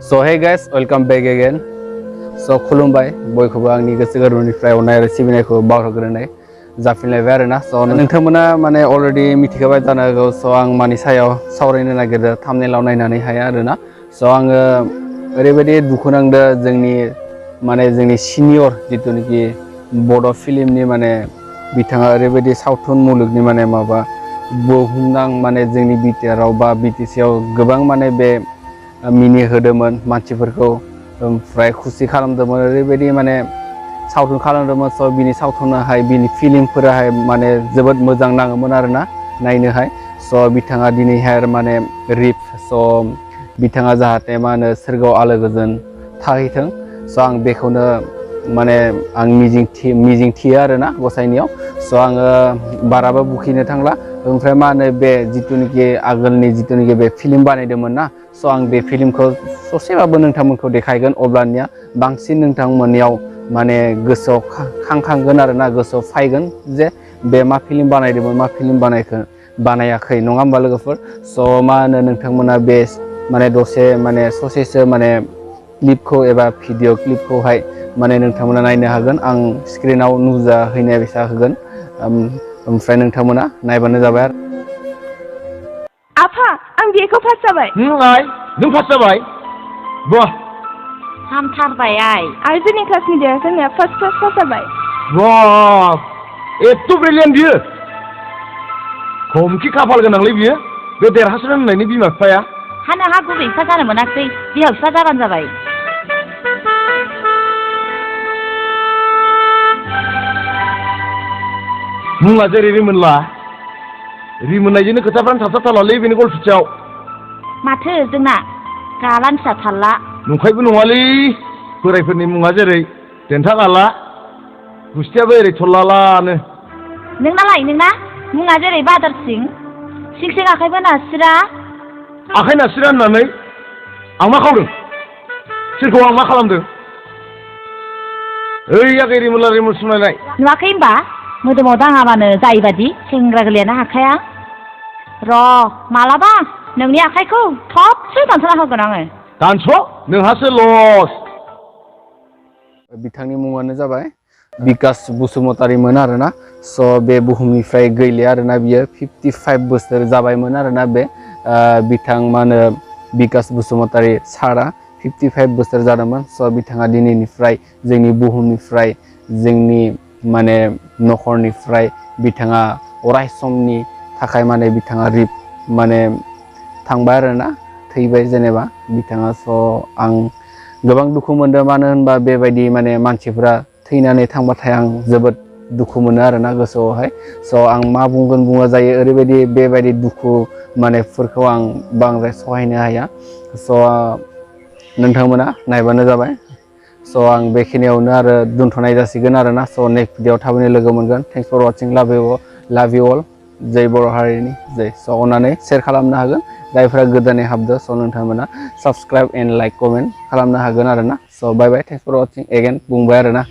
So hey guys, welcome back again. So खुलुमबाय बयखौबो आंनि गोसो गोरबोनिफ्राय अननाय आरो सिबिनायखौ बावहरग्रोनाय जाफिनलायबाय आरोना। So नोंथांमोना माने अलरेडि मिथिखाबाय जानो हागौ। So आं मानि सायाव सावरायनो नागिरदों थाम्बनेइलाव नायनानै हाया आरोना। So आङो ओरैबायदि दुखु नांदों जोंनि सिनियर जितुनिखि बड' फिल्मनि माने बिथाङा ओरैबायदि सावथुन मुलुगनि माने माबा बुहुमनां माने जोंनि बिटिआरआव बा बिटिसिआव गोबां माने बे मिनि होदोंमोन मानसिफोरखौ ओमफ्राय खुसि खालामदोंमोन ओरैबायदि माने सावथुन खालामदोंमोन। स' बिनि सावथुनाहाय बिनि फिल्मफोराहाय माने जोबोद मोजां नाङोमोन आरोना नायनोहाय। स' बिथाङा दिनैहाय माने रिप स' बिथाङा जाहाथे मा होनो सोरगोआव आलो गोजोन थाहैथों। स' आं बेखौनो माने आं मिजिं थियो आरोना गसाइनियाव। स' आङो बाराबो बुखिनो थांला। ओमफ्राय मा होनो बे जितुनिखि आगोलनि जितुनिखि बे फिल्म बानायदोंमोन ना। स' आं बे फिल्मखौ ससेबाबो नोंथांमोनखौ देखायगोन अब्लानिया बांसिन नोंथांमोननियाव माने गोसोआव खांखांगोन आरोना गोसोआव फायगोन जे बे मा फिल्म बानायदोंमोन मा फिल्म बानायाखै नङा होमबा लोगोफोर। स' मा होनो नोंथांमोना बे माने दसे माने ससेसो माने क्लिपखौ एबा भिडिअ क्लिपखौहाय माने नोंथांमोना नायनो हागोन। आं स्क्रिनाव नुजाहैनाय बायसा होगोन ओमफ्राय नोंथांमोना नायबानो जाबाय आरो। आफा आं बिएखौ पास जाबाय। नों पास जाबाय? बाह हामथारबाय आइ जोंनि क्लासनि देरहासारनाया फार्स्ट क्लास पास जाबाय। बाह एथ' ब्रिलियेन्ट बियो। खमखि खाफाल गोनांलै बियो बे देरहासार होननायनि बिमा बिफाया। हानो हा गुबै बिफा जानो मोनाखै बिहाव बिफा जाबानो जाबाय। मुङा जेरै रिमोनला रिमोननायजोंनो खोथाफ्रानो थाबथाथारलालै बेनि गलफिथियाव। माथो जोंना गालानो फिसा थारला। नंखायबो नङालै बोरायफोरनि मुङा जेरै देन्था गाला गुस्थियाबो ओरै थरलालानो। नोंना मुङा जेरै बादर सिं सिं आखाइबो नासिरा। आखाइ नासिरा होननानै आं मा खावदों? सोरखौ आं मा खालामदों? ओइ आगै रिमोन सुनायनाय नुवाखै होनबा मोदोमाव दाङाबानो जायबादि सेंग्रा गोरलैयानो हाखाया। र' मालाबा नोंनि आखाइखौ थबसे दानस'ना होगोन आङो। दानस' नोंहासो लस। बिथांनि मुङानो जाबाय बिकास बसुमतारीमोन आरोना। स' बे बुहुमनिफ्राय गैलिया आरोना बियो 55 बोसोर जाबायमोन आरोना बे बिथां मा होनो बिकास बसुमतारी सारा 55 बोसोर जादोंमोन। स' बिथाङा दिनैनिफ्राय जोंनि बुहुमनिफ्राय जोंनि माने न'खरनिफ्राय बिथाङा अराय समनि थाखाय माने बिथाङा माने थांबाय आरोना थैबाय जेनेबा बिथाङा। स' आं गोबां दुखु मोनदों मानो होनबा बेबायदि माने मानसिफ्रा थैनानै थांबाथाय आं जोबोद दुखु मोनो आरोना गोसोआवहाय। स' आं मा बुङा जायो ओरैबायदि बेबायदि दुखु मानेफोरखौ आं बांद्राय सहायनो हाया। स' नोंथांमोना नायबानो जाबाय। स' आं बेखिनियावनो आरो दोनथ'नाय जासिगोन आरोना। स' नेक्स्ट भिडिअआव थाबैनो लोगो मोनगोन। थेंक्स फर वाचिं लाभ इउ अल। जै बर' हारिनि जै। स' अननानै शेयार खालामनो हागोन जायफ्रा गोदानै हाबदो। स' नोंथांमोना साबस्क्राइब एन्ड लाइक कमेन्ट खालामनो हागोन आरोना। स' बाय बाय थेंक्स फर वाचिं एगेन बुंबाय आरोना।